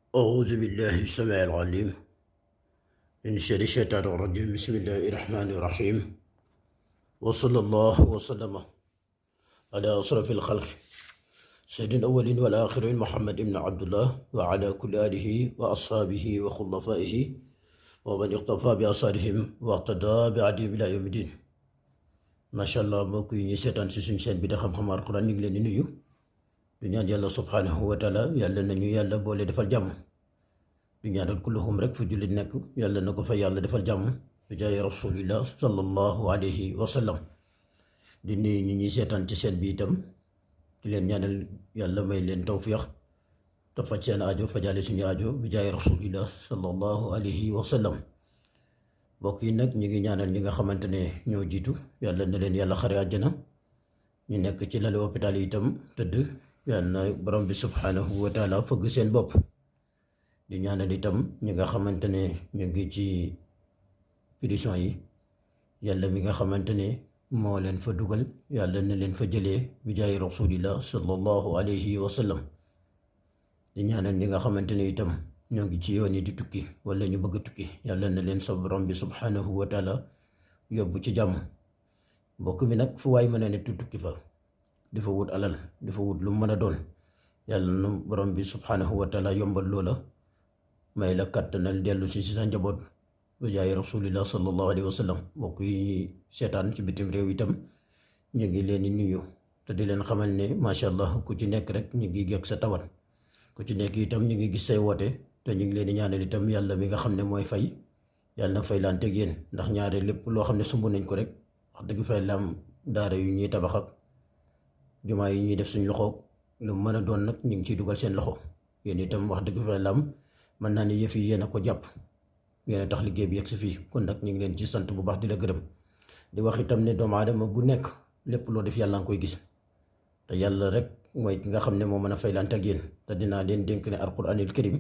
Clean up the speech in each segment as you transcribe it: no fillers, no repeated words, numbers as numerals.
أعوذ بالله السميع العليم من شر الشيطان الرجيم. بسم الله الرحمن الرحيم، وصلى الله وسلم على أشرف الخلق سيد الأولين والآخرين محمد بن عبد الله وعلى كل آله وأصحابه وخلفائه ومن اقتفى بآثارهم واقتدى بهديهم إلى يوم الدين. ما شاء الله mbokk yi ñuy seetaan si suñu chaîne bi da xam-xam Alxuraan ñu ngi leen di nuyu di ñaan yàlla subhanahu wa taala yàlla nañu yàlla boole defal jàmm. di ñaanal kulluhum rek fu jullit nekk yàlla na ko fa yàlla defal jàmm bi jaay rasulillah sallallahu alayhi wa sallam. di nuyu ñi ñuy seetaan ci seen bi itam di leen ñaanal yàlla may leen tawfiix te faj seen aajo fajaale suñu aajo bi jaay rasulillah sallallahu alayhi wa sallam. mbokk yi nag ñu ngi ñaanal ñi nga xamante ne ñoo jiitu yàlla na leen yàlla xare àjjana. ñu nekk ci lali hôpital yi itam tëdd yàlla na borom bi subhanahu wa taala fëgg seen bopp. di ñaanal itam ñi nga xamante ne ñu ngi ci prison yi yàlla mi nga xamante ne moo leen fa dugal yàlla na leen fa jëlee bi jaay rasulillah sallallahu alayhi wa sallam. di ñaanal ñi nga xamante ne itam ñoo ngi ci yoon yi di tukki wala ñu bëgg a tukki yàlla na leen sa borom bi subhanahu wa taala yóbbu ci jàmm. mbokk mi nag fu waay mën a ne tukki fa di fa wut alal di fa wut lu mën a doon yàlla na borom bi subhanahu wa taala yombal loola may la kàttanal dellu si sa njaboot ba jaay rasulillah sallallahu alayhi wa sallam. mbokk yi seetaan ci bitim réew itam ñu ngi leen di nuyu te di leen xamal ne macha allah ku ci nekk rek ñu ngi yëg sa tawat, ku ci nekk itam ñu ngi gis say woote te ñu ngi leen di ñaanal itam yàlla mi nga xam ne mooy fay yàlla na fay lanteeg yéen. ndax ñaare lépp loo xam ne sumb nañ ko rek wax dëgg fay lam daara yu ñuy tabax ak jumaa yi ñuy def suñ loxo lu mën a doon nag ñu ngi ciy dugal seen loxo. yéen itam wax dëgg fay lam mën naa ni yëf yi yéen a ko jàpp yéen a tax liggéey bi yegg si fii kon nag ñu ngi leen ci sant bu baax di la gërëm. di wax itam ne doomu aadama bu nekk lépp loo def yàlla nga koy gis te yàlla rek mooy ki nga xam ne moo mën a faylante ak yéen. te dinaa leen dénk ne alquranil karim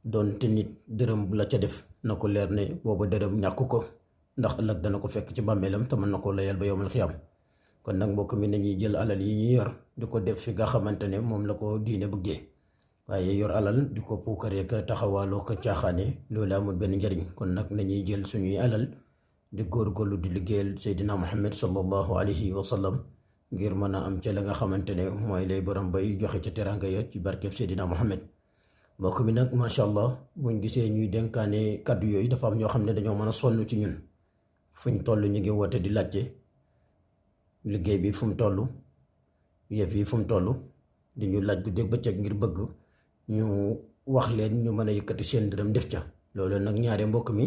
doon te nit dërëm bu la ca def na ko leer ne booba dërëm ñàkk ko ndax ëllëg dana ko fekk ci bàmmeelam te mën na ko layal ba yowmal xiyaam. kon nag mbokk mi nañuy jël alal yi ñuy yor di ko def fi nga xamante ne moom la ko diine bëggee. waaye yor alal di ko puukaree ka taxawaaloo ko caaxaane loolu amul benn njariñ. kon nag nañuy jël suñuy alal di góorgóorlu di liggéeyal Seydina Muhammad sallallahu alayhi wa sallam ngir mën a am ca la nga xamante ne mooy lay borom bay joxe ca teraanga ya ci barkeb Seydina Muhammad. mbokk mi nag macha allah buñ gisee ñuy dénkaane kàddu yooyu dafa am ñoo xam ne dañoo mën a sonn ci ñun fuñ toll ñu ngi woote di laajte liggéey bi fu mu toll yëf yi fu mu toll di ñu laaj bu dégg bëccëg ngir bëgg ñu wax leen ñu mën a yëkkati seen dërëm def ca. loolu nag ñaare mbokk mi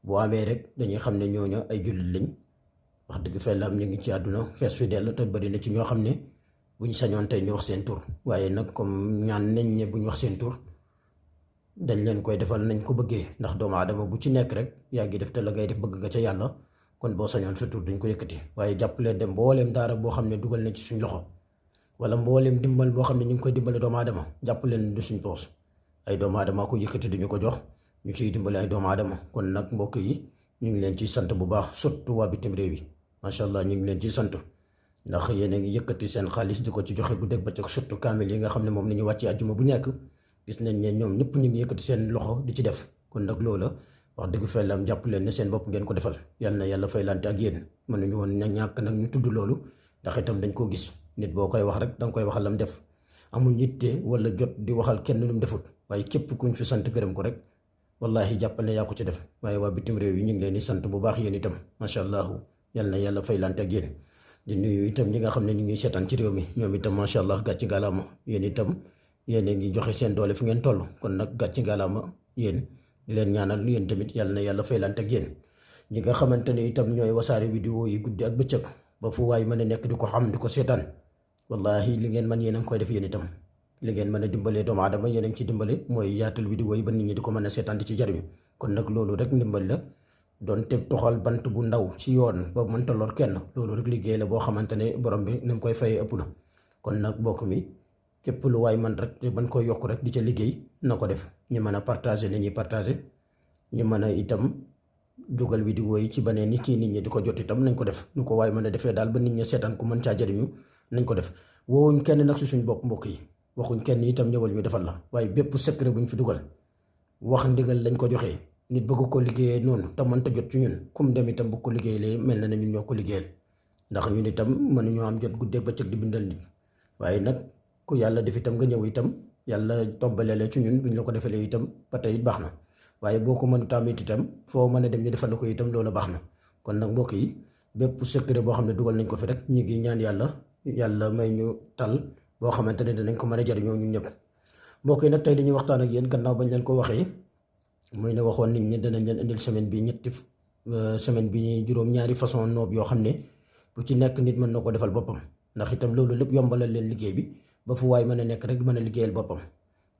boo amee rek dañuy xam ne ñooñu ay jullit lañ wax dëgg fa am ñu ngi ci àdduna fees fi dell te bari na ci ñoo xam ne buñ sañoon tey ñu wax seen tur waaye nag comme ñaan nañ ne buñ wax seen tur dañ leen koy defal nañ ko bëggee. ndax doomu aadama bu ci nekk rek yaa ngi def te la ngay def bëgg nga ca yàlla kon boo sañoon sa tur duñ ko yëkkati. waaye jàpp leen dem mbooleem daara boo xam ne dugal na ci suñ loxo wala mbooleem dimbal boo xam ne ñu ngi koy dimbale doomu aadama jàpp leen du suñ poos ay doomu aadama ko yëkkati duñu ko jox ñu ciy dimbale ay doomu aadama. kon nag mbokk yi ñu ngi leen ciy sant bu baax surtout waa bitim réew yi macha allah ñu ngi leen ciy sant ndax yéen a ngi yëkkati seen xaalis di ko ci joxe guddeeg bëccëg surtout kaamil yi nga xam ne moom la ñu wàccee àjjuma bu nekk gis nañ ne ñoom ñëpp ñu ngi yëkkati seen loxo di ci def. kon nag loola wax dëgg fa lam jàpp leen ne seen bopp ngeen ko defal yàlla na yàlla faylante ak yéen. mënuñu woon ñàkk nag ñu tudd loolu ndax itam dañ koo gis. nit boo koy wax rek danga koy waxal lam def amul yitte wala jot di waxal kenn lu mu defut waaye képp kuñ fi sant gërëm ko rek wallahi jàppal ne yaa ko ci def. waaye waa bitim réew yi ñu ngi leen di sant bu baax yéen itam macha allah yal na yàlla faylante ak yéen. di nuyu itam ñi nga xam ne ñu ngi seetaan ci réew mi ñoom itam macha allah gàcci ngalaama yéen itam yéen a ngi joxe seen doole fi ngeen toll. kon nag gàcci ngalaama yéen di leen ñaanal yéen tamit yal na yàlla faylante ak yéen. ñi nga xamante ne itam ñooy wasaare vidéo yi guddi ak bëccëg ba fu waay mën a nekk di ko xam di ko seetaan wallahi li ngeen man yéen a ngi koy def yéen itam. li ngeen mën a dimbalee doomu aadama yéen a ngi ci dimbale mooy yaatal vidéo yi ba nit ñi di ko mën a seetaan di ci jariñu. kon nag loolu rek ndimbal la doon te toxal bant bu ndaw ci yoon ba mënta lor kenn loolu rek liggéey la boo xamante ne borom bi ni mu koy fayee ëpp na. kon nag mbokk mi képp lu waay man rek te ban koy yokk rek di ca liggéey na ko def. ñu mën a partager li ñuy partager ñu mën a itam dugal vidéo yi ci beneen nit ñi di ko jot itam nañ ko def nu ko waay mën a defee daal ba nit ñi seetaan ku mën caa jariñu nañ ko def. woowuñ kenn nag si suñ bopp mbokk yi waxuñ kenn itam ñëwal ñu defal la, waaye bépp secret buñ fi dugal wax ndigal lañ ko joxee nit bëgg ko liggéeyee noonu te mënta jot ci ñun kum dem itam bu ko liggéeyee mel na ne ñun ñoo ko liggéeyal, ndax ñun itam mënuñoo am jot guddeeg bëccëg di bindal nit. waaye nag ku yàlla def itam nga ñëw itam yàlla tobbale la ci ñun buñ la ko defalee itam ba tey baax na, waaye boo ko mënut a amit itam foo mën a dem ñu defal ko itam loolu baax na. kon nag mbokk yi bépp secret boo xam ne dugal nañ ko fi rek ñu ngi ñaan yàlla may ñu tal boo xamante ne dinañ ko mën a jariñoo ñun ñëpp. mbokk yi nag tey dañuy waxtaan ak yéen gannaaw bañ leen ko waxee muy ne waxoon nit ñi danañ leen indil semaine bi juróom-ñaari façon noob yoo xam ne bu ci nekk nit mën na ko defal boppam, ndax itam loolu lépp yombalal leen liggéey bi ba fu waay mën a nekk rek mën a liggéeyal boppam.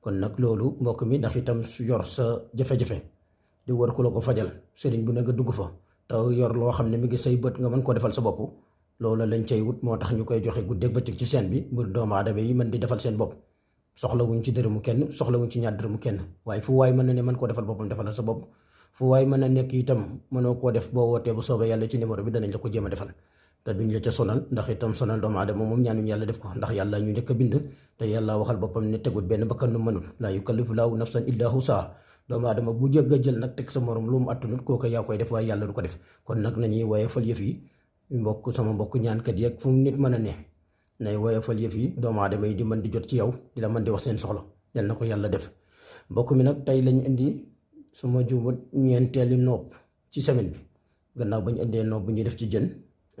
kon nag loolu mbokk mi ndax itam su yor sa jafe-jafe di wër ku la ko fajal sëriñ bu ne nga dugg fa te yor loo xam ne mi ngi say bët nga mën ko defal sa bopp, loolu lañ cay wut moo tax ñu koy joxe guddeeg bëccëg ci seen bi bu doomu aadama yi mën di defal seen bopp. soxlawuñ ci dërëmu kenn, soxlawuñ ci ñaar dërëmu kenn, waaye fu waay mën na ne mën koo defal boppam defal sa bopp. fu waay mën a nekk itam mënoo koo def boo wootee bu soobee yàlla ci numéro bi danañ la ko jéem a defal te duñ la ca sonal, ndax itam sonal doomu aadama moom ñaanuñ yàlla def ko, ndax yàlla ñu njëkk a bind te yàlla waxal boppam ne tegul benn bakkan nu mënul, laa yukallifu laahu nafsan illaa wusahaa. doomu aadama bu jëgg a jël nag teg sa morom lu mu attunut kooku yaa koy def waaye yàlla du ko def. kon nag nañuy woyofal yëf yi sama mbokk ñaankat yeeg fu nit mën a ne nay woyofal yëf yi doomu aadama yi di mën di jot ci yow di la mën di wax seen soxla, yal na ko yàlla def. mbokk mi nag tey lañ indi suma jumut ñeenteeli noob ci semaine bi gannaaw bañ indee noob bu ñuy def ci jën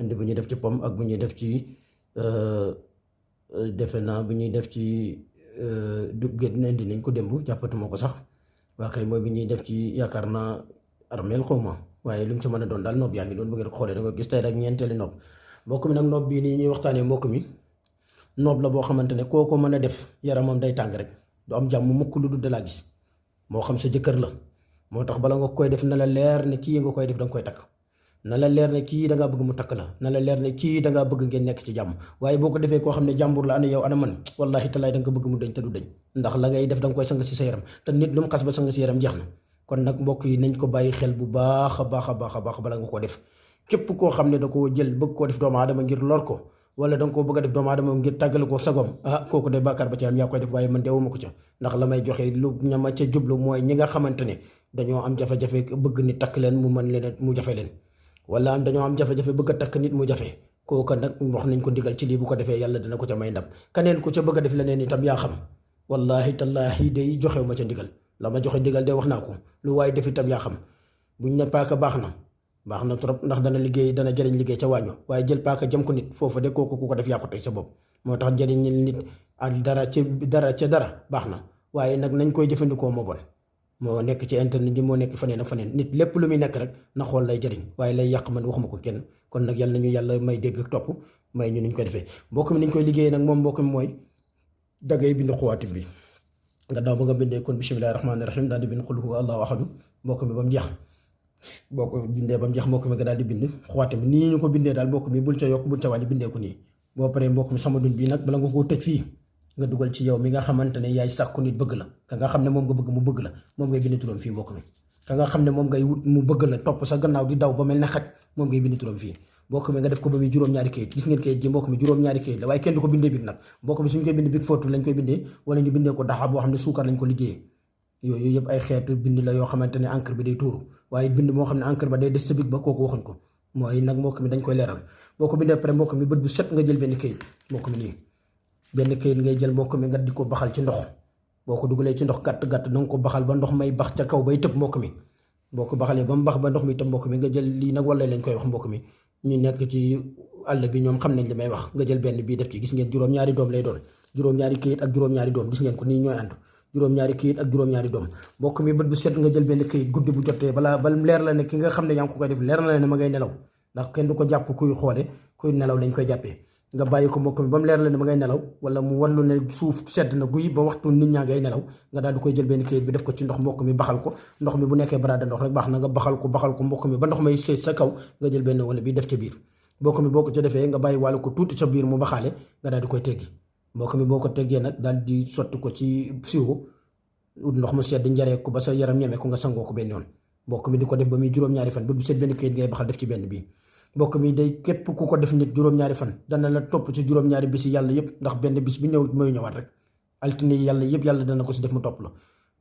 indi bu ñuy def ci pomme ak bu ñuy def ci defe naa bu ñuy def ci dugget na indi nañ ko démb jàppatuma ko sax waa kay mooy bi ñuy def ci yaakaar naa armeel xawma, waaye lu mu ci mën a doon daal noob yaa ngi doon bu ngeen ko xoolee da nga gis tey rek ñeenteeli noob. mbokk mi nag noob bii nii ñuy waxtaanee mbokk mi noob la boo xamante ne koo ko mën a def yaramam day tàng rek du am jàmm mukk lu dul dalaa gis, moo xam sa jëkkër la. moo tax bala nga koy def na la leer ne kii nga koy def danga koy takk, na la leer ne kii dangaa bëgg mu takk la, na la leer ne kii dangaa bëgg ngeen nekk ci jàmm. waaye boo ko defee koo xam ne jàmbur la ana yow ana man wallahi talaay danga ko bëgg mu dañ te du dañ, ndax la ngay def danga koy sang si sa yaram te nit lu mu xas ba sang si yaram jeex na. kon nag mbokk yi nañ ko bàyyi xel bu baax a baax a baax a baax bala nga ko def. képp koo xam ne da koo jël bëgg koo def doomu aadama ngir lor ko wala danga koo bëgg a def doomu aadama ngir tàggale ko sagom, kooku de bàkkaar ba ci am yaa koy def, waaye man deewuma ko ca. ndax la may joxe lu ñama ca jublu mooy ñi nga xamante ne dañoo am jafe-jafe bëgg nit takk leen mu mën leen mu jafe leen, wala am dañoo am jafe-jafe bëgg a takk nit mu jafe, kooka nag wax nañ ko ndigal ci lii bu ko defee yàlla dina ko ca may ndam. keneen ku ca bëgg a def leneen itam yaa xam, wallahi tallaahi day joxew ma ca ndigal, la ma joxe ndigal de wax naa ko, lu waaye def itam yaa xam. buñ ne paaka baax na trop ndax dana jëriñ liggéey ca wàñño, waaye jël paaka jëm ko nit foofu de kooku ku ko def yaa ko teg sa bopp. moo tax jëriñ nit ak dara baax na, waaye nag nañ koy jëfandikoo moo bon, moo nekk ci internet yi moo nekk faneen ak faneen. nit lépp lu muy nekk rek na xool lay jëriñ, waaye lay yàq man waxuma ko kenn. kon nag yàlla nañu yàlla may dégg ak topp may ñu niñ koy defee. mbokk mi niñ koy liggéeyee nag moom mbokk mi mooy dangay bind xuwaatim bi nga daaw ba nga bindee kon bismillahi rahmaani rahim daal di bind qul huwa allahu ahadu mbokk mi ba mu jeex. boo ko bindee ba mu jeex mbokk mi nga daal di bind xuwaatim bi nii ñu ko bindee daal mbokk mi bul ca yokk bul ca wàññi bindee ko nii. boo paree mbokk mi sama dun bii nag bala nga koo tëj fii nga dugal ci yow mi nga xamante ne yaay sàkku nit bëgg la, ka nga xam ne moom nga bëgg mu bëgg la, moom ngay bind turam fii mbokk mi. ka nga xam ne moom ngay wut mu bëgg la topp sa gannaaw di daw ba mel ne xaj, moom ngay bind turam fii mbokk mi nga def ko ba muy juróom-ñaari kayit. gis ngeen kayit ji mbokk mi juróom-ñaari kayit la, waaye kenn du ko bindee big nag mbokk mi suñ koy bind big footu lañ koy bindee, wala ñu bindee ko daxa boo xam ne suukar lañ ko liggéeyee. yooyu yëpp ay xeetu bind la yoo xamante ne encre bi day tuuru, waaye bind moo xam ne encre ba day des sa big ba kooku waxuñ ko. mooy nag mbokk mi dañ koy leeral. boo ko bindee pare mbokk mi bët bu set nga jël benn kayit mbokk mi nii benn kayit ngay jël mbokk mi nga di ko baxal ci ndox. boo ko dugalee ci ndox gàtt danga ko baxal ba ndox may bax ca kaw bay tëb mbokk mi. boo ko baxalee ba mu bax ba ndox mi tëb mbokk mi nga jël lii nag wala lañ koy wax mbokk mi ñu nekk ci àll bi ñoom xam nañ li may wax. nga jël benn bii def ci, gis ngeen juróom-ñaari doom lay doon, juróom-ñaari kayit ak juróom-ñaari doom, gis ngeen ko nii ñooy ànd juróom-ñaari kayit ak juróom-ñaari doom. mbokk mi bët bu set nga jël benn kayit guddi bu jotee ba leer la ne ki nga xam ne yaa ngi ko koy def leer na la ne ma ngay nelaw, ndax kenn du ko jàpp kuy xoole kuy nelaw lañ koy jàppee. nga bàyyi ko mbokk mi ba mu leer la ne ma ngay nelaw, wala mu wallu ne suuf sedd na guy ba waxtu nit ñaa ngay nelaw, nga daal di koy jël benn kayit bi def ko ci ndox mbokk mi baxal ko. ndox mi bu nekkee baraada ndox rek baax na, nga baxal ko mbokk mi ba ndox may seet sa kaw, nga jël benn wala bi def ca biir mbokk mi. boo ko ca defee nga bàyyi wàllu ko tuuti ca biir mu baxaale, nga daal di koy teggi mbokk mi. boo ko teggee nag daal di sotti ko ci siwo ut ndox mu sedd njaree ko ba sa yaram ñeme ko nga sangoo ko benn yoon mbokk mi. di ko def ba muy juróom-ñaari fan bu seet benn kayit ngay baxal def ci benn bii mbokk mi. day képp ku ko def nit juróom-ñaari fan dana la topp ci juróom-ñaari bis yi yàlla yëpp, ndax benn bis bi ñëw mooy ñëwaat rek. altine yàlla yëpp yàlla dana ko si def mu topp la,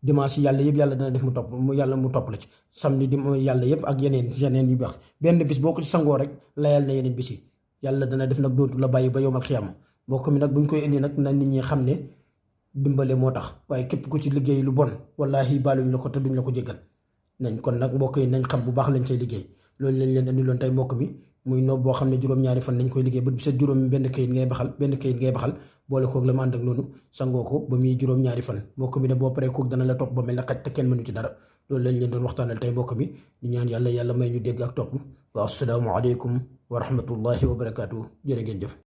dimanche yàlla yëpp yàlla dana def mu topp mu topp la ci, samedi di yàlla yëpp ak yeneen yu baax. benn bis boo ko ci sangoo rek layal na yeneen bis yi, yàlla dana def nag dootu la bàyyi ba yowmal xiyaama. mbokk mi nag buñ koy indi nag na nit ñi xam ne dimbale moo tax, waaye képp ku ci liggéey lu bon wallaahi baaluñ la ko te duñ la ko jéggal. kon nag mbokk yi nañ xam bu baax lañ say liggéey. loolu lañ leen andi loon tey mbokk mi, muy noob boo xam ne juróom-ñaari fan lañ koy liggéey ba sa juróom benn kayit ngay baxal boole koog la ma ànd ak noonu sangoo ko ba muy juróom-ñaari fan. mbokk mi ne boo paree koog dana la topp ba mel na xaj te kenn mënu ci dara. loolu lañ leen doon waxtaanal tey mbokk mi, di ñaan yàlla may ñu dégg ak topp. wa assalaamu aleykum wa rahmatullahi wa barakaatu. jërë ngeen jëf.